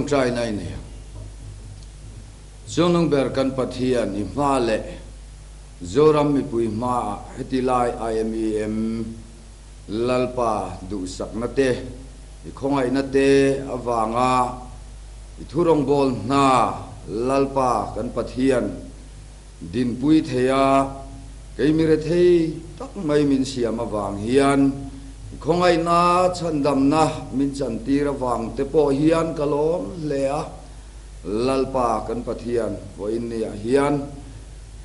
Ṭawngṭaina i nei ang. Chungnung ber kan Pathian i hma leh Zoram mipui hmaah heti lai IMEM Lalpa duhsakna te, i khawngaihna te avanga i thurawngbâwl hna Lalpa kan Pathian dinpui theia kei mi rethei tak mai min siam avang hian i khawngaihna chhandamna min chantir avang te pawh hian ka lawm hle a. Lalpa kan Pathian vawiinniah hian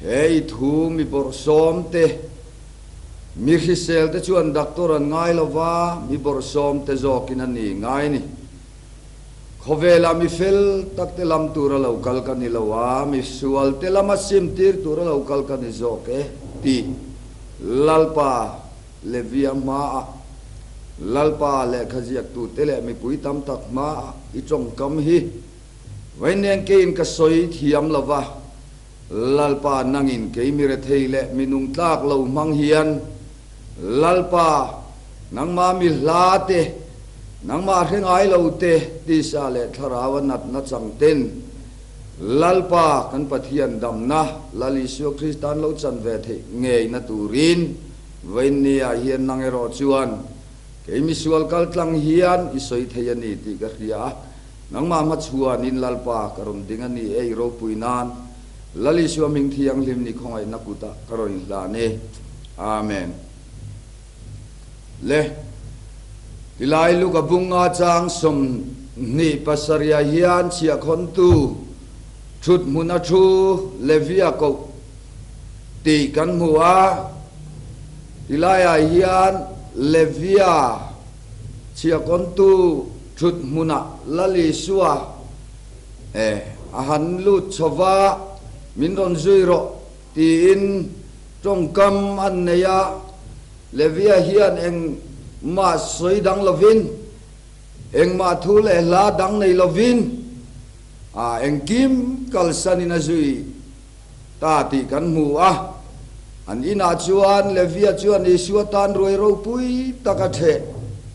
he i thu mi bawrhsawm te, mi hrisel te chuan doctor an ngai lo va, mi bawrhsawm te zawkin a ni ngai ni. Khawvelah mi fel tak te lam tura lo kal ka ni lo a, mi sual te lama sim tir tura lo kal ka ni zawk e tih Lalpa Levia hmaah, Lalpa lehkha ziaktute leh mipui tam tak hmaah i tawngkam hi vaineng keiin ka sawi thiam lo va, Lalpa nangin kei mi rethei leh mi nungtlak lo hmang hian Lalpa nangmah mi hla te, nangmah hre ngai lo te tisa leh thlarau a natna chang ten Lalpa kan Pathian damna Lal Isua Kristan lo chan ve theih ngeina turin Vawiinniah hian nang erawh chuan kei misual kal tlang hian i sawi thei a ni tih ka hria a, nangmah hmachhuanin Lalpa ka rawn ding a ni e, i ropui nan Lal Isua hming thianghlim ni khawngaihna kutah ka rawn inhlan e. Amen. Le, tilai Luka bunga chang 27 hian chhiahkhawntu thut hmuna thu Levia koh tih kan hmu a, tilaiah hian Levia chhiahkawntu thut hmunah Lal Isua a han lut chho va, min rawn zui rawh tiin tawngkam an nei a, Levia hian engmah sawi dang lovin, engmah thu leh hla dang nei lovin engkim kalsanin a zui. Ta tih kan hmu a. An inah chuan Levia chuan Isua tan ruai ropui tak a ṭheh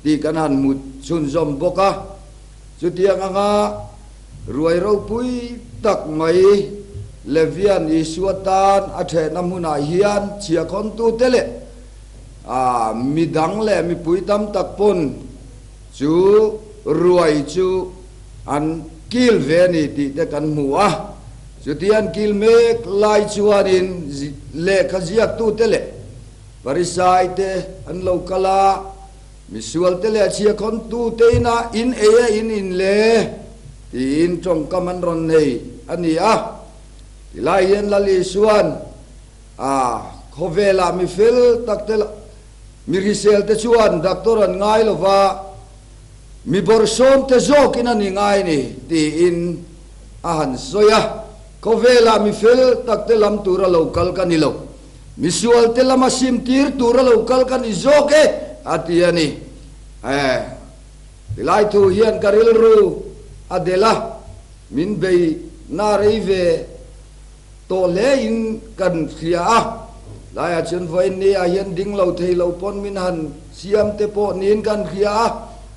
tih kan han hmu chhunzawm bawk a. Chutiang anga ruai ropui tak mai Levia'n Isua tan a ṭhehna hmunah hian chhiahkhawntute leh a midang leh mipui tam tak pawn chu ruai chu an kil ve a ni tih te kan hmu a. Chuti an kil mek lai chuanin lehkha ziaktute leh Pharisaite an lo kal a, misualte leh chhiakhawntute inah in ei a in in le tiin tawngkam an rawn nei a ni a. Tilai hian Lal Isua'n a khawvelah mi fel takte mi hriselte chuan doctor an ngai lo va, Mi bawrhsawmte zawkin a ni ngai ni, tiin a han sawi a. Khawvelah mi fel takte lam tura lo kal ka ni lo, mi sualte lama simtir tura lo kal ka ni zawk e, a ti a ni. He tilai thu hian ka rilru a delh a, min bei na rei ve tawh hle in kan hria a, laiah chuan vawiin ni ah hian ding lo thei lo pawn min han siam te pawh niin kan hria a,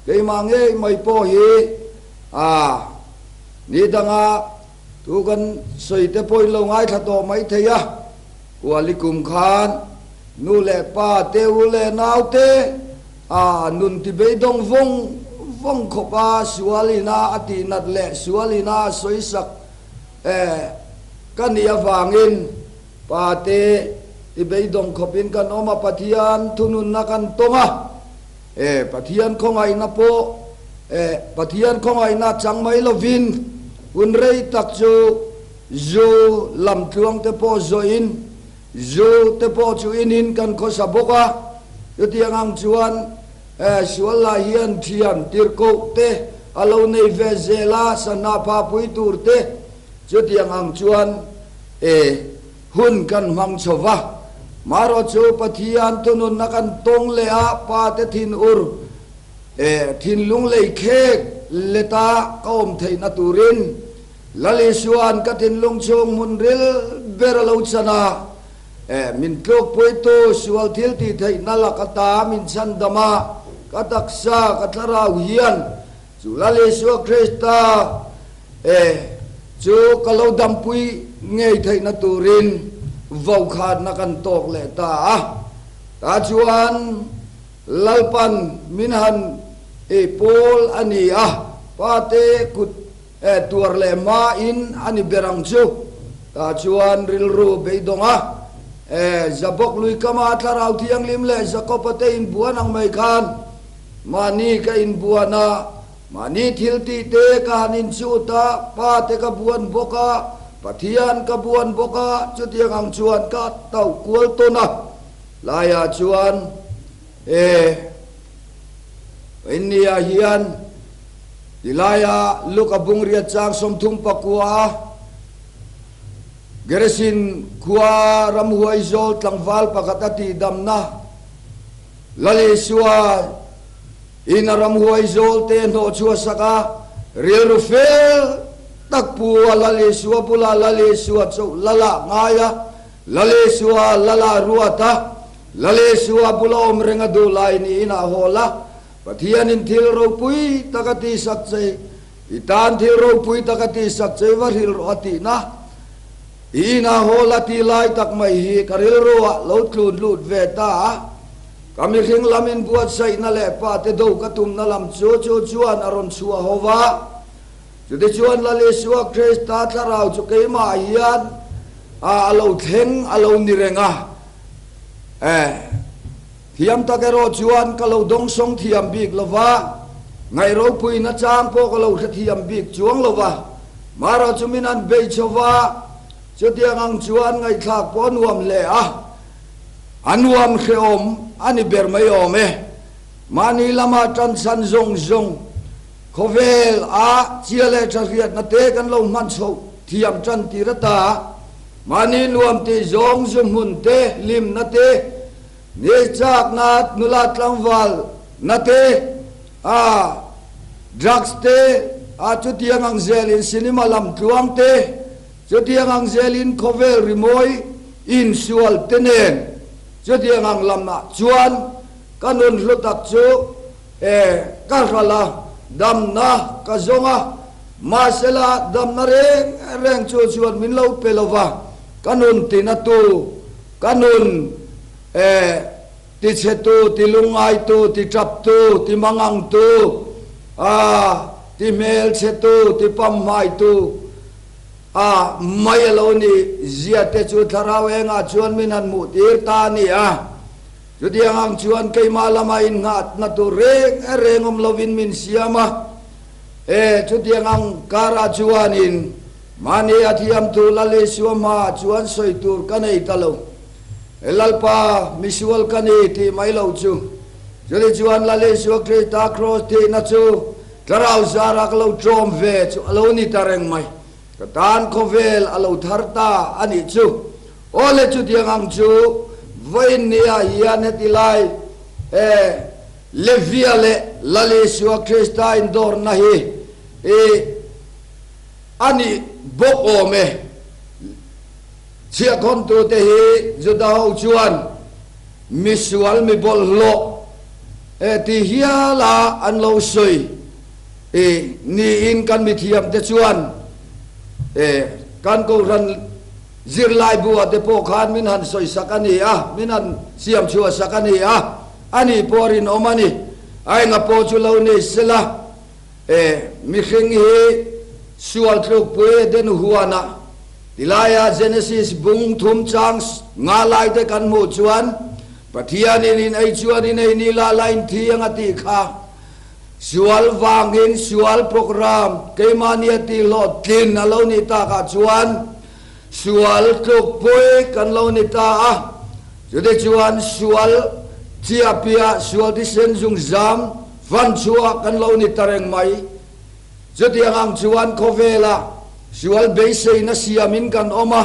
keimah ngei mai pawh hi a ni danga thu kan sawi te pawh in lo ngaithla tawh mai thei a, kuali kum khan nu leh pa te u leh nau te a nun ti beidawng vawng vawng khawp a, sual ina a tihnat leh sual ina a sawi sak E, ka nih avangin Pate i beidawng khawpin kan awm a, Pathian thununna kan tawng a. E, Pathian khawngaihna pawh, e, Pathian khawngaihna chang mai lovin hun rei tak chu zu lamtluang te pawh zawhin, zu te pawh chu inin kan khawsa bawk a. Chutiang ang chuan, e, sual lah hian thian tirhkoh te A lo nei ve zel a, sanah pha pui tur te chutiang ang chuan e hun kan hmang chho va. Marawh chu Pathian thununna kan tawng leh a, pa te thin ur e thinlung lei khek let a ka awm theihna turin Lal Isua'n ka thinlung chhung hmun ril ber a lo chan a, e min tlukpuitu sual thil tih theihna lak ata min chhandam a, ka taksa ka thlarau hian chu Lal Isua Krista. E, chu ka lo dampui ngei theihna turin vokhatna kan tawk leh ta a. Tah chuan Lalpan min han e pawl a ni a, pate kut e tuar leh hmain a ni ber ang chu. Tah chuan rilru beidawng a, e Jabok lui kama Thlarau Thianghlim leh Jakob-a te inbuan ang mai khan mahni ka inbuan a, Mahni thil tih te ka han inchhut a, pa te ka buan bawk a, Pathian ka buan bawk a, chutiang ang chuan ka tauh kual tawn a. Laiah chuan e Innia hian tilaia Luka bungriat chang 34 a Geresin khua ramhuai zawl tlangval pakhat a tihdamna Lal Isua In a ramhuai zawl te hnawh chhuah sak a, rilru fel tak pu a Lal Isua bulah Lal Isua chauh Lala ngai a, Lal Isua Lala ruat a, Lal Isua bula awm reng a duh lai niin a hawl a, Pathianin thil ropui tak a tihsak che, i tan thil ropui tak a tihsak che va hrilh rawh a tihna. I inah hawl a tih lai tak mai hi ka rilruah lo tlun lut ve ta a. Ka mihring lam inbuatsaihna leh pate do ka tumna lam chu chu chuan a rawn chhuah ho va. Chutichuan Lal Isua Krista thlarau chu keimah hian a lo thleng a lo ni reng a. E, thiam tak erawh chuan ka lo dawngsawng thiam bik lo va, ngaih ropuina chang pawh ka lo hrethiam bik chuang lo va. Mara chu min an bei chho va, chutiang ang chuan ngaihthlak pawh a nuam hle a. A nuam hrehawm a ni ber mai awm e. Mahni lama tanchhan zawng zawng khawvel a chia leh tha hriatna te kan lo hman chhoh thiam tan tir ata mahni nuam tih zawng zu hmun te, hlimna te, ni chakna, nula tlangval na te, a drugs te, a chutiang ang zelin cinema lam tluang te, Chutiang ang zelin khawvel rimawi insual te nen chutiang ang lamah chuan ka nun hlu tak chu e ka hral a, damna ka zawng a, mahsela damna reng reng chu chuan min lo pe lo va, ka nun tina tu, ka nun e ti chhe tu, ti lungngai tu, ti tap tu, ti mangang tu, a ti hmelchhe tu, ti pamhmai tu, A mai a lo ni, zia te chu thlarau engah chuan min han hmuh tir ta a ni a. Chutiang ang chuan keimah lama innghatna tur reng reng awm lovin min siam a. E, chutiang ang karah chuanin mahni a thiam thu Lal Isua hmaah chuan sawi tur ka nei ta lo. E Lalpa, misual ka ni tih mai lo chu. Chutichuan Lal Isua Krista kraws thihna chu Thlarau zara ka lo tlawm ve chu a lo ni ta reng mai. Ka tan khawvel a lo thar ta a nih chu. Aw le chutiang ang chu vawiin nia hian heti lai e Levia leh Lal Isua Krista indawrna hi i a nih bawk awm e. Chhiahkhawmtute hi Juda ho chuan misual mi bawlhhlawh e ti hial a an lo sawi e niin kan mithiamte chuan e kan kohhran zirlai buah te pawh khan min han sawi sak a ni a, min han siam chhuah sak a ni a, a nih pawh rinawm a ni. A enga pawh chu lo nei sela e mihring hi sual tlukpui Eden huanah Tilaia Genesis bung thum chang nga lai te kan hmuh chuan Pathianin in ei chuan in ei ni la la in thi ang a tih kha. Sual vangin sual program keimahni a tih hlawhtlin a lo nih takah chuan sual tlukpui kan lo ni ta a. Chutichuan sual chiahpiah sual thisen zungzam fan chhuah kan lo ni ta reng mai. Chutiang ang chuan khawvela sual beiseina siamin kan awm a,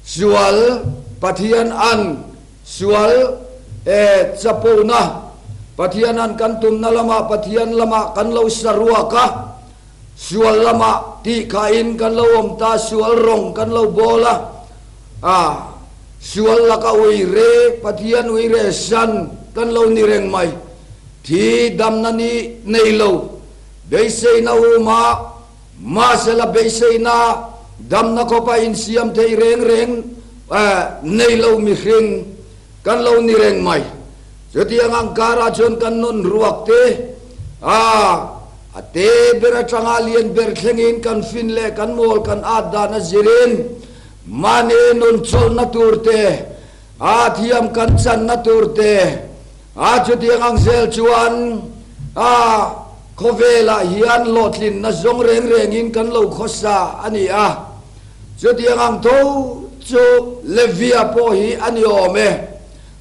sual Pathian an sual e chapona, Pathian an kan tumna lamah Pathian lamah kan lo saruak a, sual lamah tihkhahin kan lo awm ta, sual rawng kan lo bawl a, a sual laka uire Pathian uire san kan lo ni reng mai. Thi damna ni nei lo. Beiseina uma Mahsela beiseina damna khawpa insiam thei reng reng nei lo mihring kan lo ni reng mai. Chutiang ang karah chuan kan nun ruak te a a te ber atanga lian ber thlengin kan fin leh kan mawl kan at dan a zirin mahni nun chawlhna tur te a thiam kan channa tur te a chutiang ang zel chuan a khawvelah hian hlawhtlinna zawng reng rengin kan lo khawsa a ni a. Chutiang ang tho chu Levia pawh hi a ni awm e.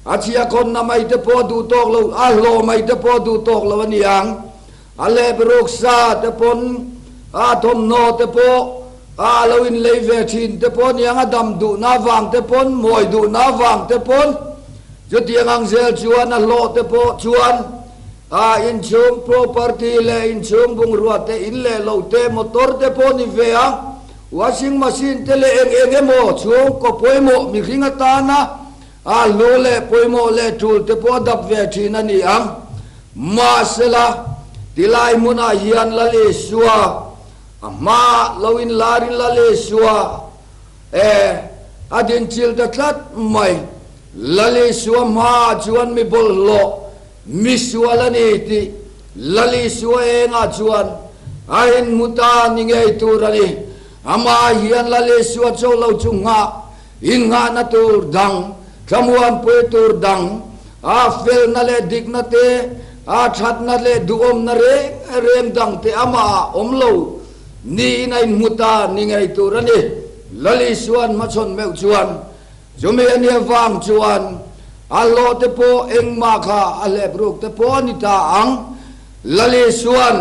A chhiahkhawnna mai te pawh duh tawk lo, a hlawh mai te pawh duh tawk lo a ni ang. A lep ruk sa te pawn, a thawmhnaw te pawh a lo inlei ve thin te pawh a ni ang, a dam duhna avang te pawn, mawi duhna avang te pawn, chutiang ang zel chuan a hlawh te pawh chuan a inchhung property leh inchhung bungrua te, in leh lo te, motor te pawh ni ve ang, washing machine te leh eng eng emaw chhungkaw pawimawh mihring atana A hlu leh pawimawh leh tul te pawh a dap ve thin a ni ang. Mahsela, tilai hmunah hian Lal Isua a hma lo inlarin Lal Isua e a dinchil ta tlat mai. Lal Isua hmaah chuan mi bawlhhlawh, mi sual a ni tih Lal Isua engah chuan a inhmu ta ni ngei tur a ni. Amah hian Lal Isua cho lo chu nghah Innghahna tur dang, thlamuanpui tur dang, a felna leh dikna te, a thatna leh duhawmna reng reng dang te amah awm lo niin a inhmu ta ni ngei tur a ni. Lal Isuan hmachhawn meuh chuan chumi a nia vang chuan a hlawh te pawh engmah kha a hlep ruk te pawh a ni ta ang. Lal Isuan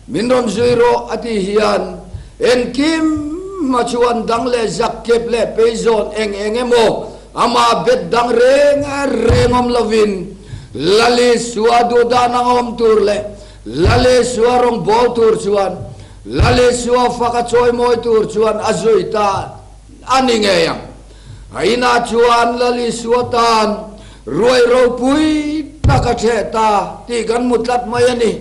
Min rawn zui rawh a tih hian engkim hma chuan dang leh zak kep leh peizawn eng eng emaw amah bet dang reng reng awm lovin Lali Sua duhdan anga awm tur leh Lali Sua rawn bawl tur chuan Lali Sua fak a chawimawi tur chuan a zui ta a ni ngei ang. A inah chuan Lali Sua tan ruai ropui tak a ṭheh ta tih kan hmu tlat mai a ni.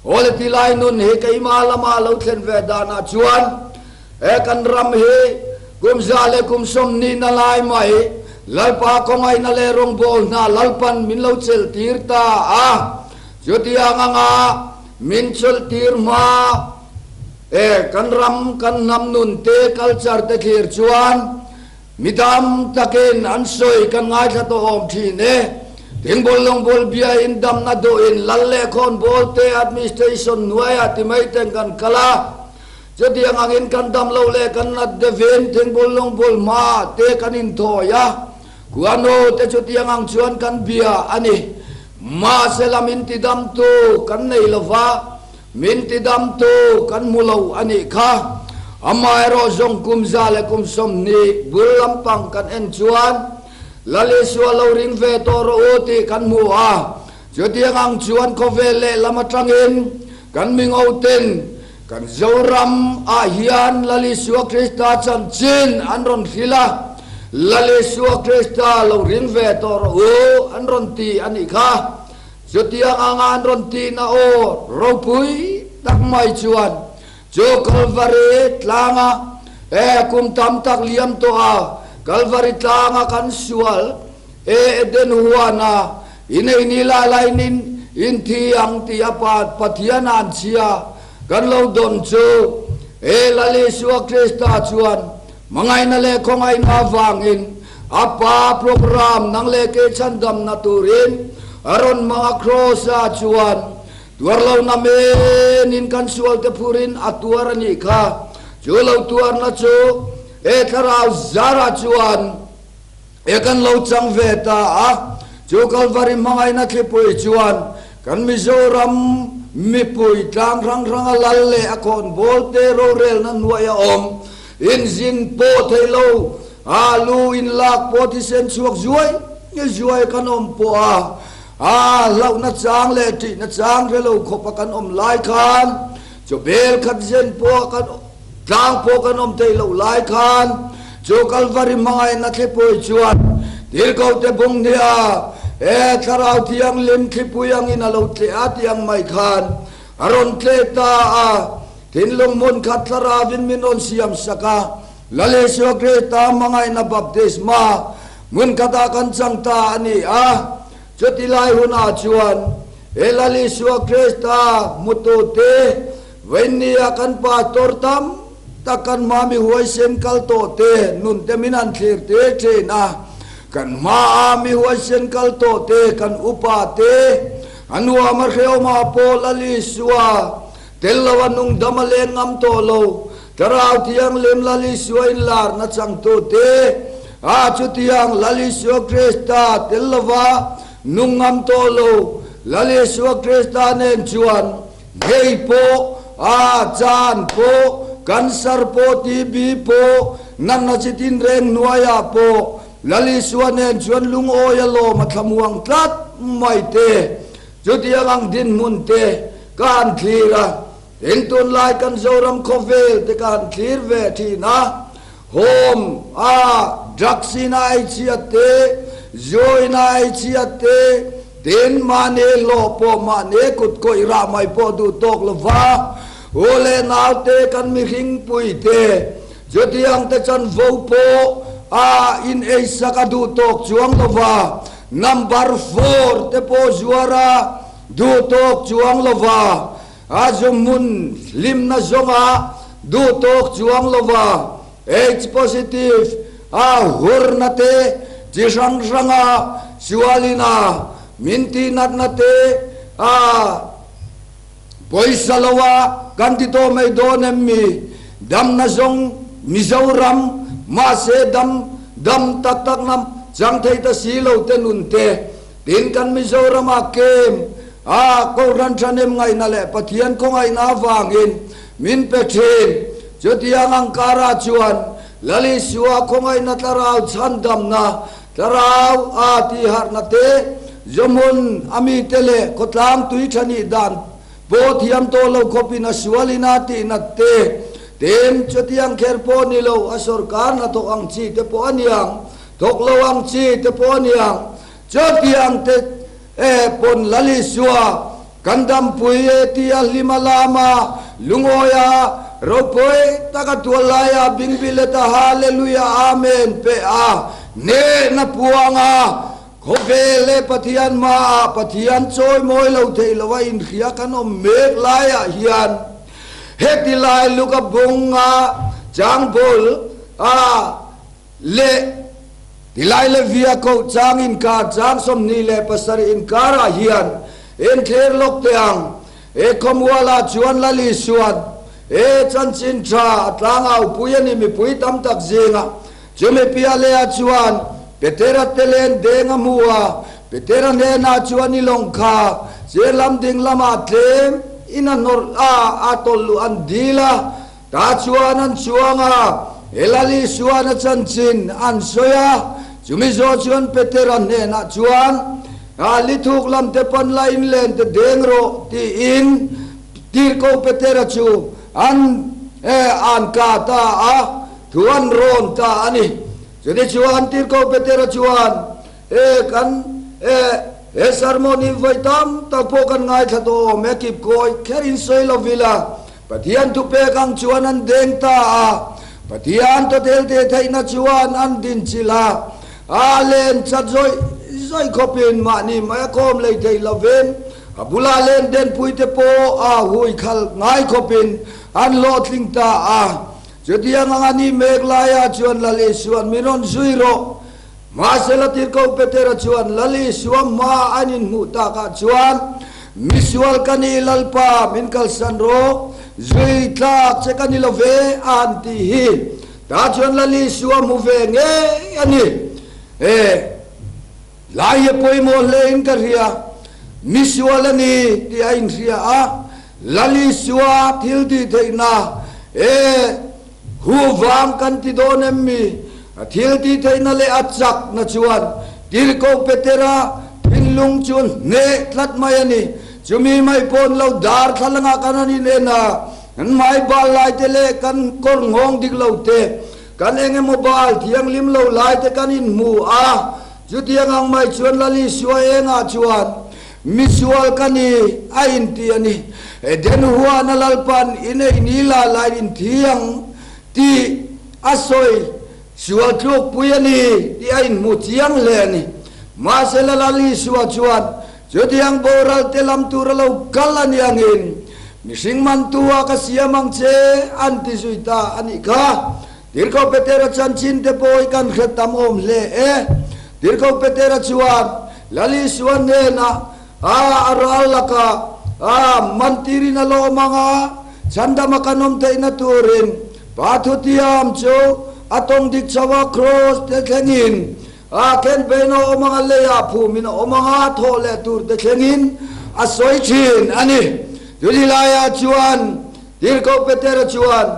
Awle ti lai nun hi keimah lama lo thlen ve danah chuan he kan ram hi kum za leh kum 20 na lai mai Lalpa kawngaihna leh rawngbawl hna Lalpan min lo chelh tir ta a, chutiang anga min chelh tir hma e kan ram kan hnam nun te culture te thlir chuan Mi dam takin an sawi kan ngaithla tawh awm thin e. Thingbawl lawngbawl biain damna duhin lal leh khawnbawl te administration hnuaiah ti mai ten kan kal a. Chutiang angin kan dam lo leh kan nat deuhin thingbawl lawngbawl hmaah te kan inthawi a. Khuanu te chutiang ang chuan kan bia a ni. Mahse la min tidamtu kan nei lova. Min tidamtu kan hmu lo a nih kha. Amaherawh zawng kum 120 bul lampang kan en chuan Lal Isua lo ring ve tawh rawh u tih kan hmu a. Chutiang ang chuan khawvel lehlam atangin kan mingoten kan Zoram ah hian Lal Isua Krista chanchin an rawn hrilh a, Lal Isua Krista lo ring ve tawh rawh u an rawn ti a nih kha. Chutiang anga an rawn tihna aw ropui tak mai chuan chu Kalvari tlanga e kum tam tak liam tawh a, Kalvari tlanga kan sual e Eden huana inei ni lai lainin inthi ang tih a Pathian a an chhia kan lo dawn chu e Lal Isua Krista chuan hmangaihna leh khawngaihna avangin A pa program nang leh kei chhandamna turin a rawn hmang a Kraws-ah chuan tuar lo na menin kan sualte phurin a tuar a nih kha. Chu lo tuarna chu he thlarau zarah chuan e kan lo chang ve ta a. Chu Kalvari hmangaihna thlipui chuan kan Mizoram mipui tlang hrang hranga lal leh a khawnbawlte rorelna hnuai a awm Inzin pawh thei lo, a lu in lak pawh thisen chhuak zuai zuai kan awm pawh a, a hlauhna chang leh ṭihna chang hre lo khawp a kan awm lai khan, chaw bel khat zen pawh kan tlang pawh kan awm theih loh lai khan, chu Kalvari hmangaihna thlipui chuan Tirhkohte bung hniah he Thlarau Thianghlim thlipui angin a lo tleh a tih ang mai khan a rawn tleh ta a. Thinlung hmun khat thlaravin min rawn siam sak a, Lal Isua Krista hmangaihna baptisma hmun khatah kan chang ta a ni a. Chuti lai hunah chuan he Lal Isua Krista hmutute vawinia kan pastor tam tak kan hma mi huaisen kal tawh te nun te min han thlir tir thin a. Kan hmaa mi huaisen kal tawh te, kan upa te, a nuam a hrehawmah pawh Lal Isua Tel lo a nung dam a leng ngam tawh lo. Thlarau Thianghlim Lal Isua inlarna changtute a chutiang Lal Isua Krista tel lova nung ngam tawh lo. Lal Isua Krista nen chuan nghei pawh, a chan pawh, cancer pawh, TB pawh, natna chi tinreng hnuaiah pawh Lal Isua nen chuan lungawi a lawm a thlamuang tlat mai te. Chutiang ang dinhmun te ka han thlir a, tin tunlai kan Zoram khawvel te ka han thlir ve thin a, home a drugs in a ei chhiat te, join a ei chhiat te, tin mahni hlawh pawh mahni kut kawih rah mai pawh duh tawk lova u leh nau te kan mihring pui te chutiang te chanvo pawh a in ei sak a duh tawk chuang lova Number four te pawh zuar a duh tawk chuang lova, a zumhmun hlimna zawnga duh tawk chuang lova, Aids positive a hurna te chi hrang hranga sualin a min tihnatna te a pawisa lo a kan ti tawh mai dawn em mi? Damna zawng Mizoram mahse dam dam tak tak na chang thei ta si lo te nun te tin kan Mizoram ah kem a Kohhran thahnem ngaihna leh Pathian khawngaihna avangin min pe thin. Chutiang ang karah chuan Lal Isua khawngaihna thlarau chhandamna thlarau a tihharhna te zawhmun a mite leh khawtlang tui tha nih dan Pawh thiam tawh lo khawpin a sualin a tihnat te, tin chutiang kher pawh ni lo a sorkar hnathawk ang chi te pawh a niang, thawk lo ang chi te pawh a niang, chutiang te pawn Lal Isua kan dampui e tia hlim a lam a, lungawi a, ropui tak a tual lai a bingbilet a Hallelujah Amen pe a, hnehna puang a, Khawvel leh Pathian hmaah Pathian chawimawi lo theih lo a inhria kan awm mek laiah hian heti lai Luka bunga changbul a leh tilai Levia koh chang inkar chang 27 inkarah hian enthler lawk teh ang. He khawmualah chuan Lal Isuan he chanchin tha a tlangaupui a ni mipui tam tak zingah Chumi piah lehah chuan Petera te len deng a hmu a, Petera hnenah chuan i lawng kha sir lam ding lamah tlem in a hnawrh a, a tawlh luh an dil a, tah chuan an chuang a, Lal Isuan a chanchin an sawi a, chumi zawh chuan Petera hnenah chuan, A lithuk lam te pan la in len te deng rawh tiin tirhkoh Petera chu an an ka ta a. Thu an rawn ta a ni. Chuni chuan Tirhkoh Petera chuan, E kan, e, he sermon hi vawi tam tak pawh kan ngaithla tawh awm e, kip kawi kher in sawi lo vila, Pathian thupek ang chuan an deng ta a, Pathian tawtel te theihna chuan an din chilh a, a len chat zawih zawih khawpin mahni mai a kawm lei thei lovin a bula len denpui te pawh a hui khal ngai khawpin an hlawhtling ta a. Chutiang ang a nih mek laiah chuan Lal Isua'n min rawn zui rawh. Mahse Latirhkoh Petera chuan Lal Isua hma an inhmuh takah chuan, Misual ka ni Lalpa, min kalsan rawh, zui tlak che ka ni lo ve, a han tih hi. Tah chuan Lal Isua hmu ve ngei a ni. E, lai hi a pawimawh hle in ka hria. Misual a ni tih a inhria a. Lal Isua thil tih theihna e hu vang kan ti dawn em mi? A thil tih theihna leh a chakna chuan Tirhkoh Petera thinlung chu hneh tlat mai a ni. Chumi mai pawn lo darthlalangah kan han inen a, kan hmai bal lai te leh kan kawr nghawng dik lo te, kan eng emaw bal thianghlim lo lai te kan inhmu a. Chutiang ang mai chuan Lal Isua engah chuan Misual ka ni, a inti a ni. Eden huana Lalpan i nei ni la lai in thi ang tih a sawi sual tlukpui a ni tih a inhmu chiang hle a ni. Mahse la Lal Isua chuan chutiang boral te lam tur a lo kal a ni angin mihring mantu ah ka siam ang che an ti zui ta a nih kha. Tirhkoh Petera chanchin te pawh hi kan hre tam awm hle e. Tirhkoh Petera chuan Lal Isua hnenah A a ral lakah a mantirin a lawm ang a, chhandama kan awm theihna turin Pa thutiam chu a tawng dik chho a, kraws te thlengin a khenbein a awm ang a, leiah phumin a awm ang a, thawh leh tur te thlengin a sawi thin a ni. Chumi laiah chuan Tirhkoh Petera chuan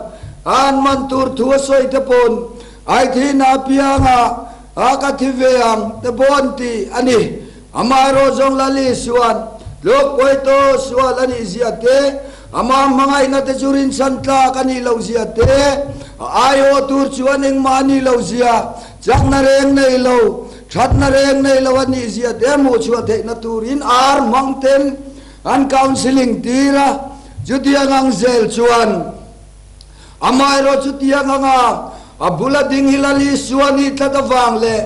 an man tur thu a sawi te pawn ai thihna apianga a ka thi ve ang te pawh an ti a ni. Amaherawh zawng Lal Isua'n tluk pawito sual a nih zia te, amah hmangaihna te chu rinchhan tlak a nih loh zia te, a aiawh tur chuan engmah a nih loh zia, chakna reng nei lo, thatna reng nei lo a nih zia te hmuhchhuah theihna turin ar hmang ten an counselling tir a, chutiang ang zel chuan Amaherawh chutiang anga a bula ding hi Lal Isua nih tlat avang leh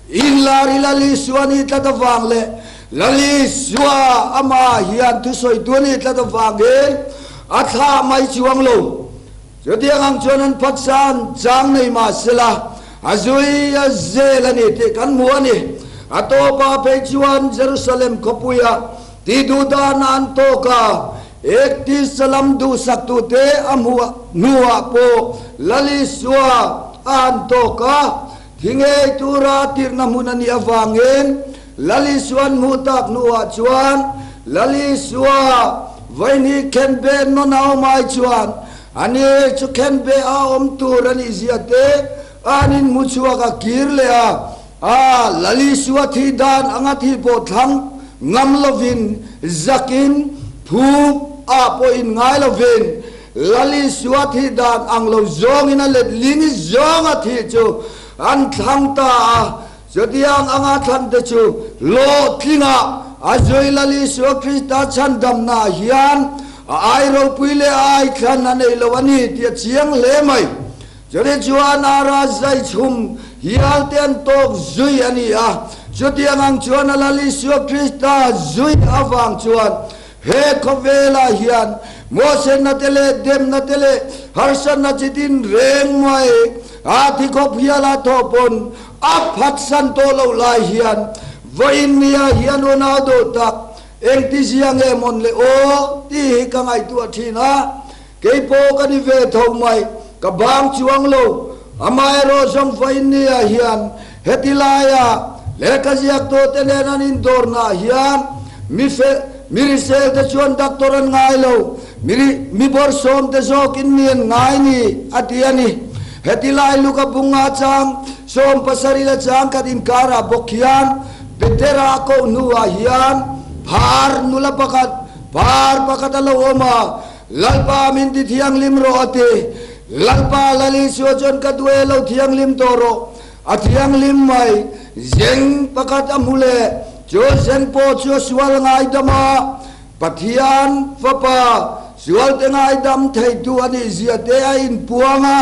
inlar hi Lal Isua nih tlat avang leh Lal Isua amah hian thusawitu a nih tlat avangin a thlah mai chuang lo. Chutiang ang chuan an phatsan chang nei mah sela a zui a zel a ni tih kan hmu a ni. A tawpah phei chuan Jerusalem khawpuia Ti duh dana an tawk a, ek tisa lam duhsaktute a hmuh hnuah pawh Lal Isua a han tawk a, thi ngei tura tirhna hmun a nih avangin Lal Isua an hmuh tak hnuah chuan Lal Isua vawihnih khenbe nawn a awm ai chuan ani chu khenbe a awm tur a nih zia te an inhmu chhuak a kir leh a. A Lal Isua thih dan anga thih pawh thlang ngam lovin, zakin phup ah pawh in ngai lovin, Lal Isua thih dan ang lo zawngin a let ling zawnga thih chu an thlang ta a. Chutiang anga thlan te chu hlawhtlingah a zui Lal Isua Krista chhandamna ah hian a ai ropui leh a ai thlan a nei lo a ni tih a chiang hle mai. Chutih chuan Ara zai chhum hial te an tawk zui a ni a, chutiang ang chuan a Lal Isua Krista zui avang chuan he khawvelah hian muahsenna te leh demna te leh harsatna chi tin reng mai a thi khawp hial a thawh pawn a phatsan tawh loh lai hian vawiin nia hian unau duh tak engtizia nge mawn le aw tih hi ka ngaihtuah thin a. Kei pawh ka ni ve tho mai, ka bang chuang lo. Amaherawh zawng vawiinniah hian heti laia lehkha ziaktute nen an indawrnaah hian mi fel, mi risel te chuan doctor an ngai lo, mi ri, mi bawrhsawm te zawkin mi an ngai ni, a ti a ni. Heti lai Luka bunga chang 70 la chang khat inkarah bawk hian Petera a koh hnuah hian phar nula pakhat, phar pakhat a lo awm a, Lalpa min ti thianghlim rawh a ti. Lalpa Lal Isua chuan ka duh e lo thianghlim tawh rawh. A thianghlim mai. Zeng pakhat a hmu leh. Chu zeng pawh chu a sual ngaidam a, Pathian Fapa sualte ngaidam theitu a nih zia te a inpuang a,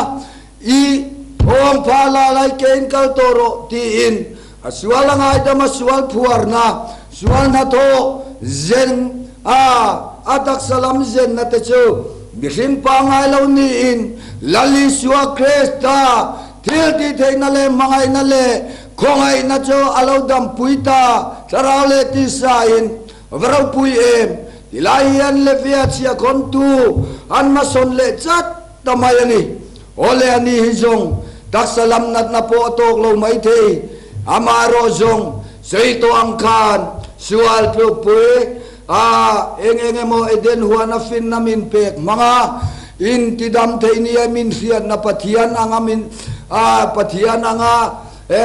I thawng pha la lai kein kal tawh rawh tiin A sual a ngaidam a sual phuarna, sual hnathawh, zen a a taksa lam zenna te chu mihring pangngai lo niin Lal Isua Krista thil tihtheihna leh hmangaihna leh khawngaihna chu a lo dampui ta thlarau leh tisain va ropui em tilai hian Levia chhiahkhawntu an hmasawn leh chat ta mai a ni. Awle a ni hi zawng taksa lam natna pawh a tawk lo mai thei. Amaherawh zawng sawi tawh ang khan sual tlukpui a eng eng emaw Eden huana finna min pek hmang a, in tidam thei nia min hriatna Pathian anga min a Pathian anga e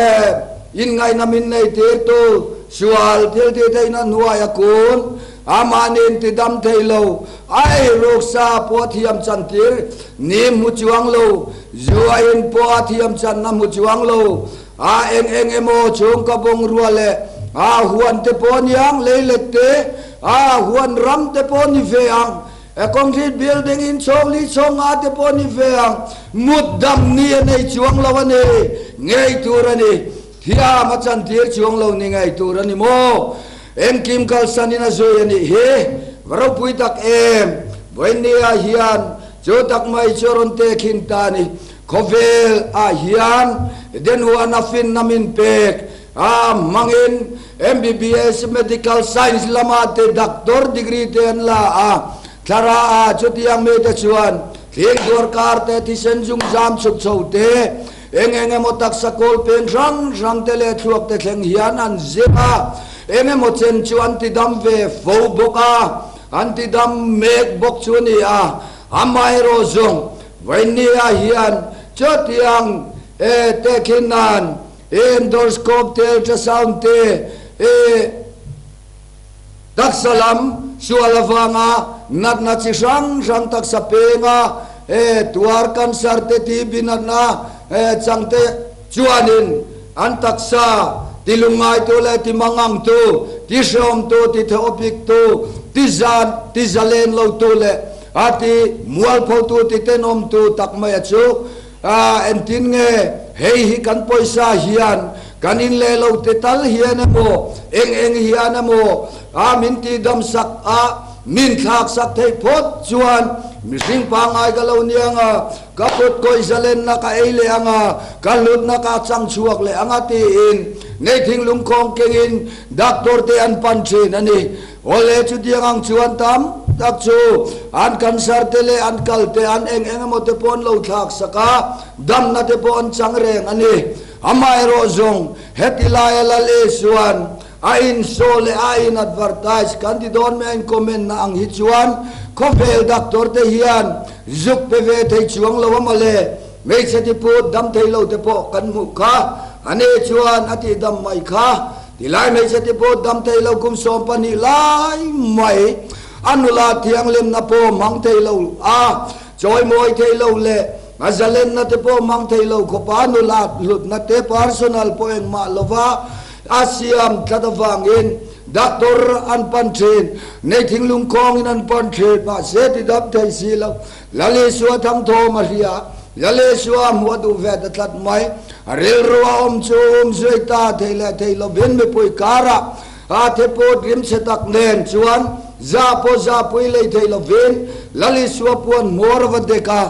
inngaihna min nei tirtu sual thil tih theihna hnuai a kun amah nen tidam thei lo Ai ruksa pawh a thiam chan tir ni hmu chuang lo, zu a in pawh a thiam chan na hmu chuang lo, a eng eng emaw chhungkaw bungrua leh a huan te pawh niang leilet te, a huan ram te pawh ni ve ang. Concrete building in chhawng li chhawng nga te pawh ni ve ang, mut dam ni a nei chuang lo a ni ngei tur a ni. Thiam a chantir chuang lo ni ngei tur a ni maw? Engkim kalsan in a zui a nih hi. Va ropui tak em! Vawinia hian chu tak mai chu a rawn tehkhin ta a ni. Khawvel ah hian Denhuana finna min pek a hmangin MBBS Medical Science lama te Doctor degree te an la a, thlarah ah chutiang mite chuan thling tuarkar te, thisen zungzam chhuk chho te, eng eng emaw taksa kawl peng hrang hrang te leh thluak te thleng hian an zir a, eng emaw chen chu an tidam ve fo bawk a, an tidam mek bawk chu a ni a, amaherawh zawng Vainia hian chutiang e tehkhin nan Endoscope te, ultrasound te, e taksa lam sual avanga natna chi hrang hrang taksa penga e tuar cancer te, TB natna e chang te chuanin an taksa ti lungngaitu leh ti mangangtu, ti hreawmtu, ti theopiktu, ti zan, ti zalen lotu leh a ti mualphotu, ti tenawmtu tak maia chu A, entin nge hei hi kan pawisa hian kan in leh lo te tal hian emaw, eng eng hian emaw a min tih dam sak a, min thlak sak theih phawt chuan mihring pangngai ka lo ni ang a, ka kut kawih zalenna ka ei leh ang a, ka hlutna ka chang chhuak leh ang a tiin nei thinglung khawng kengin doctor te an pan thin a ni. Awle chutiang ang chuan tam tak chu an cancer te leh an kal te an eng eng emaw te pawh an lo thlak sak a, damna te pawh an chang reng a ni. Amaherawh zawng heti laia Lal Isuan a insaw leh a in advertise kan ti dawn mai a in comment na ang hi chuan khawvel doctor te hian zuk pe ve thei chuang lo a mawle, hmeichhe tiput dam thei lo te pawh kan hmuh kha a ni chuan a tih dam mai kha. Tilai hmeichhe te pawh dam thei lo kum 12 lai mai a nula thianghlimna pawh hmang thei lo a, chawimawi thei lo leh a zalenna te pawh hmang thei lo khawpa a nula hlutna te personal pawh engmah lova a siam tlat avangin doctor an pan thin, nei thinglung khawngin an pan thin mahse ti dam thei si lo. Lal Isua thangthawm a hria, Lal Isua hmuh a duh ve ta tlat mai. A rilru a awm chu um zui ta thei leh thei lovin mipui karah a theput rimchhe tak nen chuan za pawh za pui lei thei lovin Lal Isua puan hmuar a va dek a,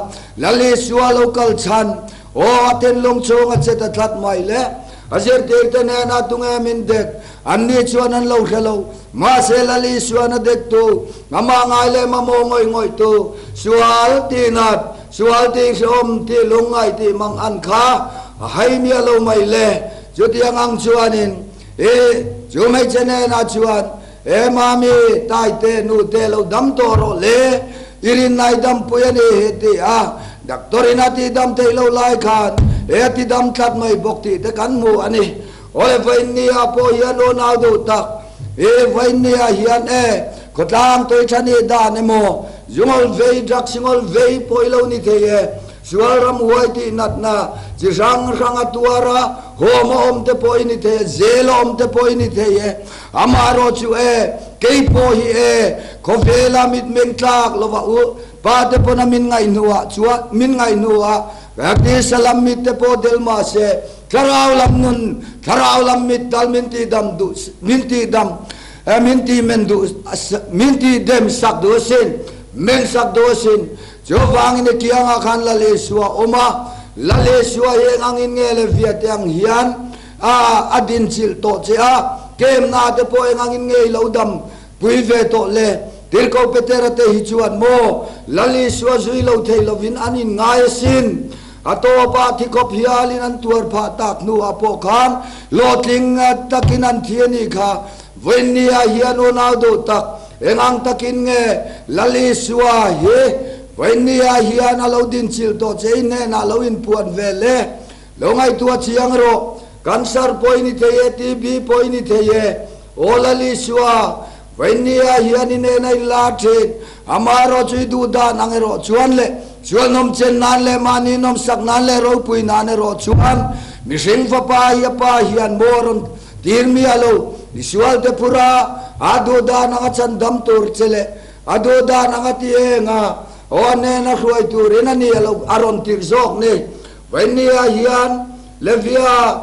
Lal Isua lo kal chhan aw a thinlung chhung a che ta tlat mai le. A zirtirte hnenah tunge min dek? Anni chuan an lo hre lo. Mahse Lal Isuan a dektu, amah ngai leh mamawh ngawih ngawihtu, sual tih nat, sual tih hrehawm tih lungngaih tih mang an kha a hai miah lo mai le. Chutiang ang chuanin i chu hmeichhe hnenah chuan, E mami, taite, nute lo dam tawh rawh le, i rinnai dampui a ni hi ti a, doctor in a tihdam theih lo lai khan e a tidam tlat mai bawk tih te kan hmu a ni. Awi Vainnia pawh hian aw nau duh tak e Vainnia hian e khawtlang tui tha nih dan emaw zungawl vei drugs ngawl vei pawh i lo ni thei e sual ram huai tih natna chi hrang hrang a tuar a home a awm te pawh i ni thei e zel a awm te pawh i ni thei e amaherawh chu e kei pawh hi e khawvela mitmeng tlak lova u pa te pawn a min ngaihnuah chuan min ngaihnuah Baptist lam mit te pawh del mahse Thlarau lam nun, thlarau lam mit tal min ti dam duh, min ti dam, min ti men duh, min ti dem sak duh asin, men sak duh asin. Chuvangin i kiangah khan Lal Isua a awm a, Lal Isua hi eng angin nge le viate ang hian a a dinchilh tawh che a, kemna te pawh eng angin nge i lo dam pui ve tawh le? Tirhkoh Petera te hi chuan maw Lal Isua zui lo thei lovin an inngai asin. A tawpah thikhawp hialin an tuar phah tak hnuah pawh khan hlawhtling takin an thi a nih kha. Vawiinnia hian unau duh tak eng ang takin nge Lal Isua hi vawiinnia hian a lo dinchilh tawh che i hnenah lo inpuan ve le? Lo ngaihtuah chiang rawh. Cancer pawh i ni thei e, TB pawh i ni thei e. Aw Lal Isua, Vawiinnia hian i nen a inlar thin. Amaherawh chu i duh dan ang erawh chuan leh sual nawm chen nan leh mahni nawm sak nan leh ropui nan erawh chuan mihring fapa hi a pa hian maw a rawn tir miah lo. I sualte phura a duh dan anga chhan dam tur che leh. A duh dan ang a ti eng a, aw a hnena hruai turin a ni a lo a rawn tirh zawk ni. Vawinia hian Levia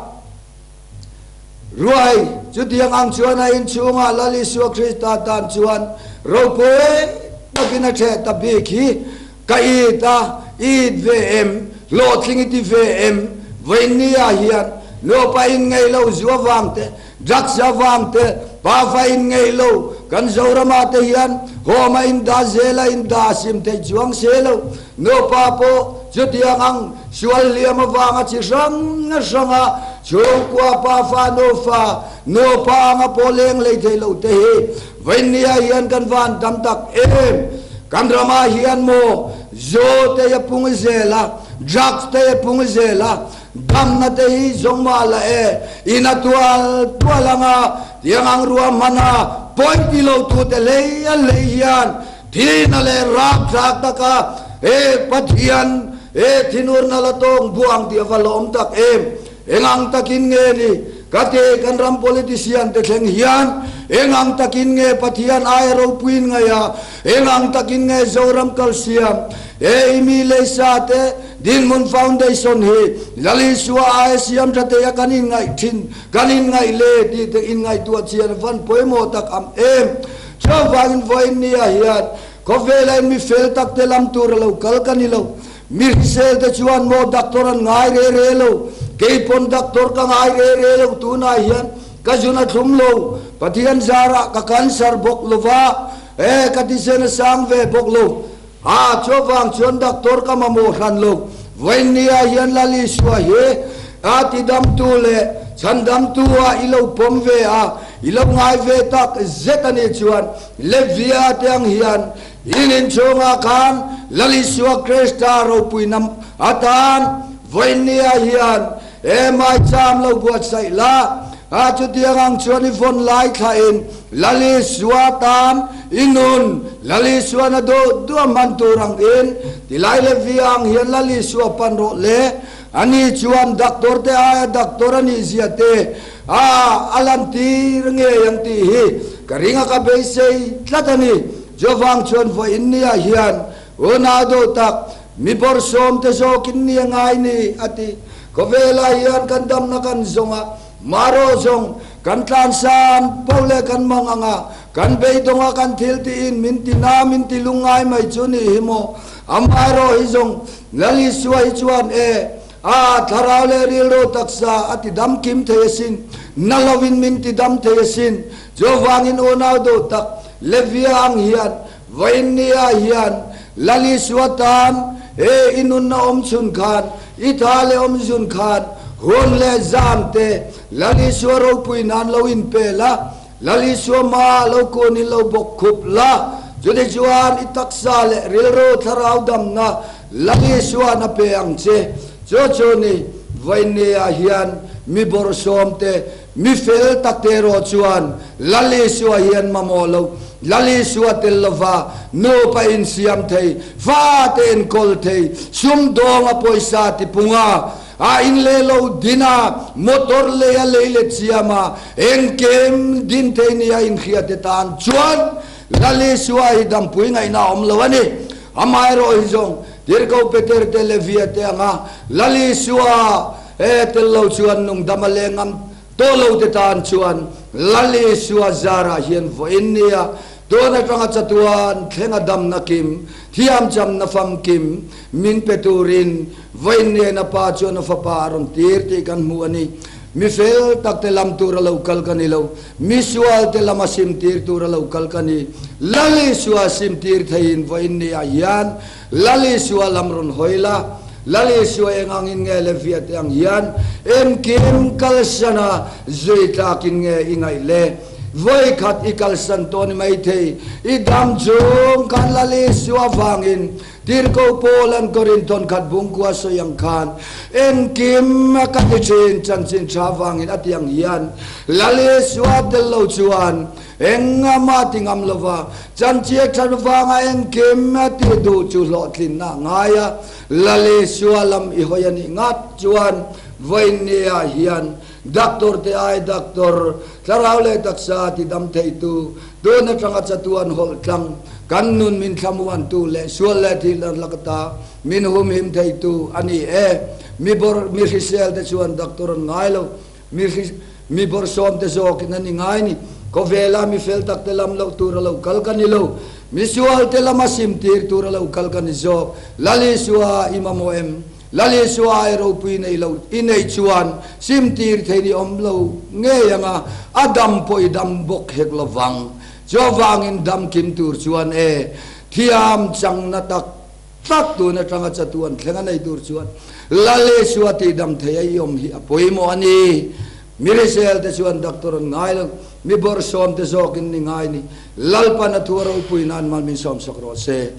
ruai chutiang ang chuan a inchhungah Lal Isua Krista tan chuan ropui takin a ṭheh ta bik hi ka it a, i it ve em? Hlawhtling i ti ve em? Vawinia hian nupa inngeih lo zu avang te, Drugs avang te, pafa in ngeih lo, kan Zoramah te hian home a in dah zel a in dah sim theih chuang se lo. Nupa pawh chutiang ang sual hliam avanga chi hrang hranga chhungkua pafa nufa nupa anga pawh leng hlei thei lo te hi vawinia hian kan van tam tak em. Kan ramah hian maw zu te a pung zel a, drugs te a pung zel a, Damna te hi zawng mah la e, in a tual tual anga tiang ang ruahman a pawi ti lo tu te hlei a hlei hian thihna leh rapthlak taka he Pathian he thinurna la tawng buang tih a va hlawm tak em. Engang takin nge ni ka ti kan ram politician te thleng hian engang takin nge Pathian aia ropuiin ngaih a, engang takin nge Zoram kalsiam he i mi leisa te Dinhmun Foundation hi Lal Isua aia siam tha thei a kan inngaih thin, kan inngaih le tih te inngaihtuah chian a van pawimawh tak am em. Chuvangin vawiin nia hian khawvela in mi fel tak te lam tur a lo kal ka ni lo. Mi hrisel te chuan maw doctor an ngai re re lo, kei pawn doctor ka ngai re re lo tunah hian ka zun a thlum lo, Pathian zarah ka cancer bawk lova, e ka thisen a sang ve bawk lo. A, chuvang chuan doctor ka mamawh hran lo. Vawinia hian Lal Isua hi a tidamtu leh chhandamtu ah i lo pawm ve a, i lo ngai ve tak zet a nih chuan Levia te ang hian in inchhungah khan Lal Isua Krista ropuina atan vawinia hian He maicham lo buatsaih la, a chutiang ang chuan i vawn lai thlahin Lal Isua tan i nun, Lal Isuan a duh duh a hman tur angin tilai leh via ang hian Lal Isua pan rawh le, ani chuan doctor te aia doctor a nih zia te a a lantir ngei ang tih hi ka ring a ka beisei tlat a ni. Chuvang chuan vawiin niah hian unau duh tak Mi bawrhsawm te zawkin ni a ngai ni, a ti. Khawvelah hian kan damna kan zawng a, marawh zawng kan tlansan poh leh kan mang ang a, kan beidawng a, kan thil tiin min ti na, min ti lungngai mai chu ni hi maw? Amaherawh hi zawng Lal Isua hi chuan e, a thlarau leh rilru taksa a ti dam kim thei asin, na lovin min ti dam thei asin. Chuvangin unau duh tak Levia ang hian Vawiinnia hian Lal Isua tan he i nunna awm chhun khan, i tha leh awm zun khan hun leh zan te Lal Isua ropui nan lo inpe la, Lal Isua hmaah lo kunin lo bawk khup la, chutichuan i taksa leh rilru thlarau damna Lal Isua'n a pe ang che. Chu chu ni, vawiinnia hian mi bawrhsawm te Mi fel tak te erawh chuan Lal Isua hi an mamawh lo. Lal Isua tel lova nupa insiam thei, fate enkawl thei, sumdawng a pawisa tipung a, a in leh lo din a, motor lei a lei let siam a, engkim din thei nia inhria te tan chuan Lal Isua hi dampui ngaihna a awm lo a ni. Amaherawh hi zawng Tirhkoh Peter te Levia te anga Lal Isua He tel lo chuan nungdam a leng ngam tawh lo te tan chuan Lal Isua zarah hian vawiin nia tun atanga chatuan thlenga damna kim, thiamchamna famkim min pe turin vawiin nen a Pa chuan a Fapa a rawn tir tih kan hmu a ni. Mi fel tak te lam tur a lo kal ka ni lo, mi sual te lama sim tir tur a lo kal ka ni. Lal Isua sim tir theihin vawiin nia hian Lal Isua lam rawn hawi la, Lal Isua eng angin nge le viate ang hian engkim kalsan a zui tlakin nge i ngaih le? Vawi khat i kalsan tawh ni maithei, i dam chung khan Lal Isua vangin Tirhkoh Paula'n Korinthon khat bungkua sawi ang khan engkim a ka ti thin chanchin tha vangin a ti ang hian Lal Isua tel lo chuan Engah ti ngam lova, chanchia that vanga engkim a tih duh chu hlawhtlinna a ngai a, Lal Isua lam i hawi a nih ngat chuan vawinia hian Doctor te ai doctor, thlarau leh taksa ti dam theitu, tun atanga chatuan hawlh tlang, kan nun min thlamuantu leh sual leh thil an lak ata min humhim theitu a ni e. Mi bawr, mi hrisel te chuan doctor an ngai lo. Mi hri, mi bawrhsawm te zawkin a ni ngai ni. Khawvela mi fel tak te lam loh tur a lo kal ka ni lo. Mi sual te lama sim tir tur a lo kal ka ni zawk. Lal Isua i mamawh em? Lal Isua ai ropui nei lo i neih chuan sim tir thei ni awm lo ngei anga a dam pawh i dam bawk hek lo vang. Chuvangin dam kim tur chuan e thiam changna tak tak tun atanga chatuan thleng a nei tur chuan Lal Isua tihdam thei a i awm hi a pawimawh a ni. Mi hrisel te chuan doctor an ngai lo, mi bawrhsawm te zawkin ni ngai ni. Lalpan a thu a ropui nan mal min sawmsak rawh se.